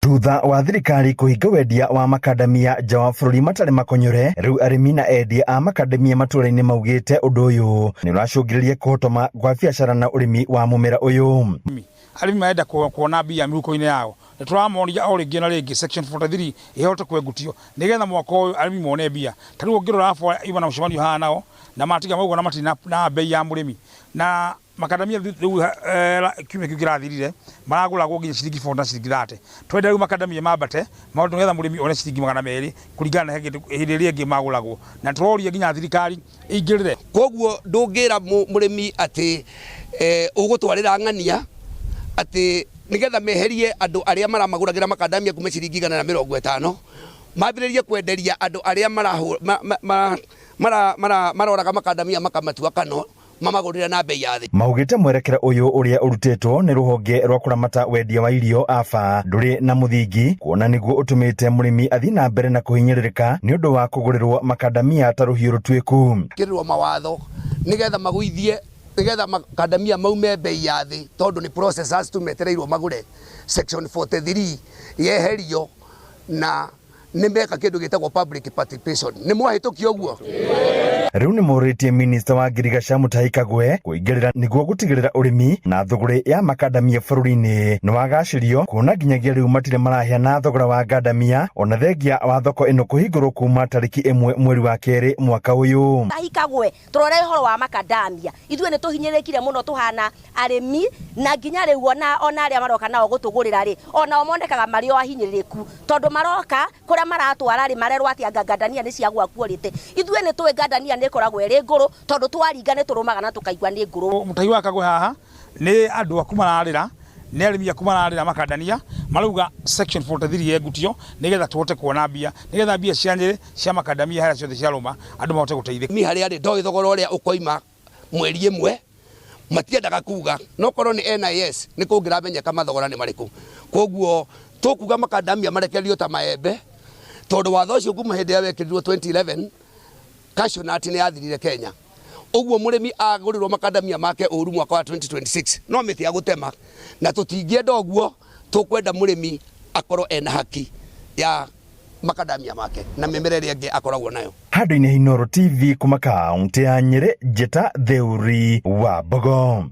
Thutha wa thirikari kũhinga wendia wa makandamia nja wa bũrũri matarĩ makonyore, rĩu arĩmi na endia a makandamia matũũra-inĩ maugĩte ũndũ ũyũ nĩ ũracũngĩrĩria kũhotoma kwa biacara na ũrĩmi wa mũmera ũyũ. Arĩmi marenda kuona mbia mĩhuko-inĩ yao. Nĩ tũramoria o rĩngĩ na rĩngĩ section 43 ĩhote kwengutio nĩgetha mwaka ũyũ arĩmi mone mbia. Ta rĩu ũngĩrora AFWA yuma na mũcemanio haha nao na matiga mauga na matirĩ na mbei ya mũrĩmi na Makadamia rĩu kiumia kĩu kĩrathirire maragũragwo nginya ciringi 40 na ciringi 30. Twenda rĩu makadamia mambate maũndũ nĩgetha mũrĩmi one ciringi 200 kũringana na hĩndĩ ĩrĩa ĩngĩ magũragwo. Na tũroria nginya thirikari ĩingĩrĩre. Kwoguo ndũngĩra mũrĩmi atĩ ũgũtwarĩra ng'ania atĩ nĩgetha meherie andũ arĩa maramagũragĩra makadamia kuma ciringi 150 mambĩrĩrie kwenderia andũ arĩa maroraga makadamia makamatua kano mamagũrĩre na bei ya thĩ. Maugĩte mwerekera ũyũ ũrĩa ũrutĩtwo nĩ rũhonge rwa kũramata wendia wa irio AFA ndũrĩ na mũthingi kuona nĩguo ũtũmĩte mũrĩmi athiĩ na mbere na kũhinyĩrĩrĩka nĩ ũndũ wa kũgũrĩrwo makandamia ta rũhiũ rũtuĩku. Kĩrĩrwo mawatho nĩgetha magũithie nĩgetha makandamia maume bei ya thĩ tondũ nĩ processors tu metereirwo magũre. Section 43 yeherio na nĩ meka kĩndũ gĩtagwo public participation. Nĩ mwahĩtũkia ũguo? Rĩu nĩ morĩtie minista wa ngirigaca Mutahi Kagwe kũingĩrĩra nĩguo gũtigĩrĩra ũrĩmi na thũgũrĩ ya makandamia bũrũri-inĩ nĩ wagacĩrio kuona nginyagia rĩu matirĩ maraheana thogora wa ngandamia ona thengia wa thoko ĩno kũhingũrwo kuma tarĩki ĩmwe mweri wa kerĩ mwaka ũyũ. Mutahi Kagwe tũrore ũhoro wa makandamia ithuĩ nĩ tũhinyĩrĩkire mũno tũhana arĩmi na nginya rĩu ona ona arĩa maroka nao gũtũgũrĩra rĩ onao monekaga marĩ o ahinyĩrĩrĩku tondũ maroka kũrĩa maratwara rĩ marerwo atĩ anga ngandania nĩ cia gwa quality. Ithuĩ nĩ tũĩ ngandania nĩ ĩkoragwo ĩrĩ ngũrũ tondũ twaringa nĩ tũrũmaga na tũkaigua nĩ ngũrũ. Mũtahi wa Kagwe haha nĩ andũ aku mararĩra, nĩ arĩmi aku mararĩra makandania, marauga section 43 yengutio nĩgetha tũhote kuona mbia, nĩgetha mbia cia Nyĩrĩ, cia makandamia harĩa ciothe ciarũma andũ mahote gũteithĩka. Niĩ harĩa rĩ ndoĩ thogora ũrĩa ũkoima mweri ĩmwe matiendaga kuga no korwo nĩ NIS nĩ kũngĩramenyeka mathogora nĩ marĩkũ. Koguo tũkuga makandamia marekererio ta maembe tondũ watho ũcio kuma hĩndĩ ĩrĩa wekĩrirwo 2011 cashew nut nĩ yathirire Kenya. Ũguo mũrĩmi agũrĩrwo makandamia make ũru mwaka wa 2026 no mĩtĩ ya gũtema, na tũtingĩenda ũguo, tũkwenda mũrĩmi akorwo ena haki ya makadamia make na mĩmera ĩrĩa ĩngĩ akoragwo nayo. Handũ-inĩ ha Inooro TV kuma kaũntĩ ya Nyĩrĩ, Njĩta Theuri wa Mbogo.